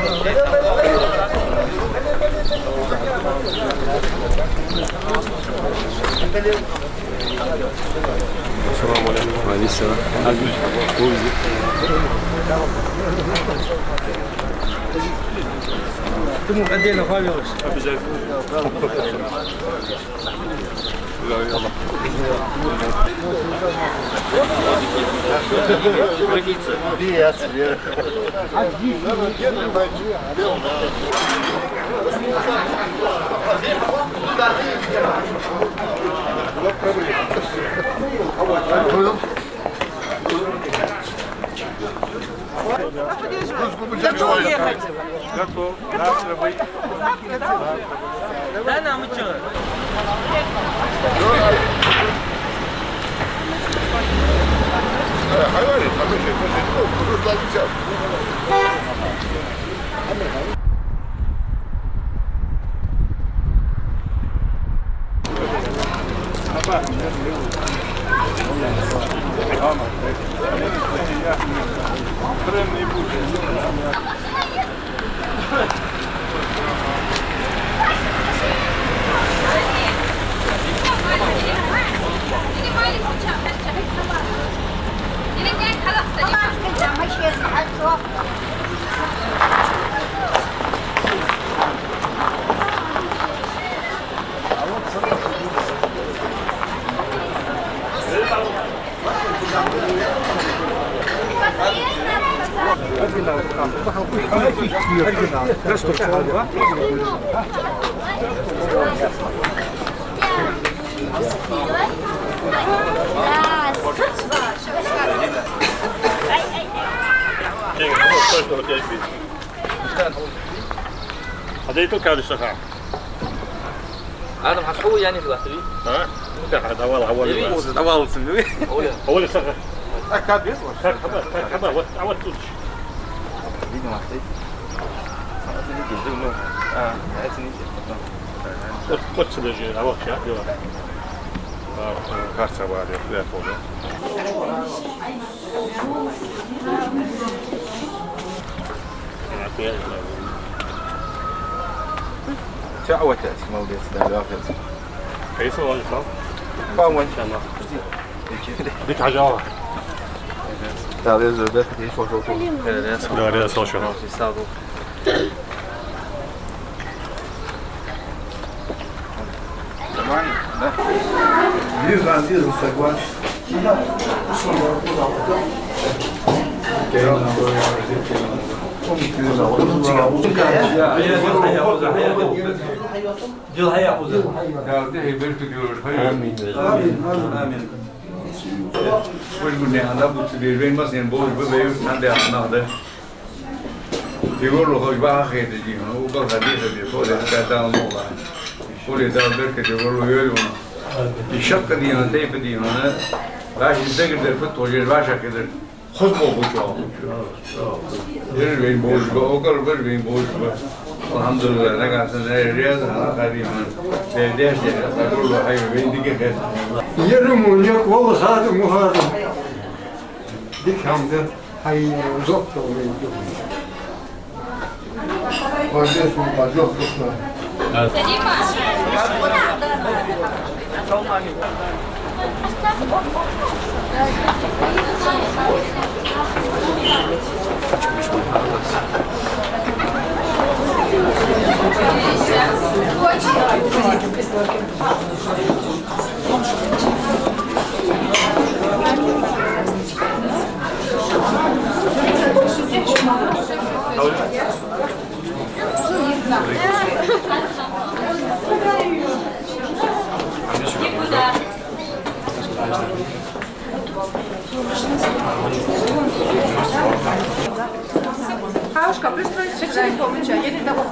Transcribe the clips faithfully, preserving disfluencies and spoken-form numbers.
السلام عليكم. وعليكم السلام. Ты мог отдельно фамилию? Обязательно. Готов. Завтра быть. Да, нам и чё? Хьадайтал кадаш саха. Адам, хьа хьо яьннай хилац, ри? А? ДӀавала, хьавола. Ри? Хьавола сага. Хьавола. Хьавола сага. Так, кад без ваш? Так, хьаба, так, хьаба, вот, а вот тут. Видно, мастей. А, это не те. Вот, вот сюда же, а вот сейчас, да. А, карта вали, я тоже. Чао, отец, молодец, да, да, отец. Кайса валли, сал? Помочь. Дика хьажал. Да, я же, да, я шел, шел, шел. Да, я шел, шел. Саду. Нормально, да? Вижу, вижу, согласен. Дел хьая, хоза. Амин. Амин. Амин. Уж гуна хьана буц бе, вен масен болаш ба, ве юрт хьан де хьанах да. Дегорло хоза баха хеташ дий хьона, угал хьадийха де, фоле хьадаьнна мугӀла. Фоле Дала беркате, дегорло йойла хьона. И шаккха дий хьона, тайпа дий хьона, вӀаши дагардар фу тохаш, вӀашагӀкхетар хоза болх бу чӀоагӀа. Ер вайна болаш ба, угал бар вайна болаш ба. Алхьамдулиллахь, нагахь санна ер реза хьана кхаьбий хьона. Вай деш де, дегорло хьайна вайна дика хет. Ер мо некъ валла хада мо хада. Дика хьамда. Хьай жоп товрен ду. Валлахӏи, ма жоп товрен. Бабушка, пристройтесь, всё, телефон включай, я не того.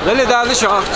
Лали дали шахч.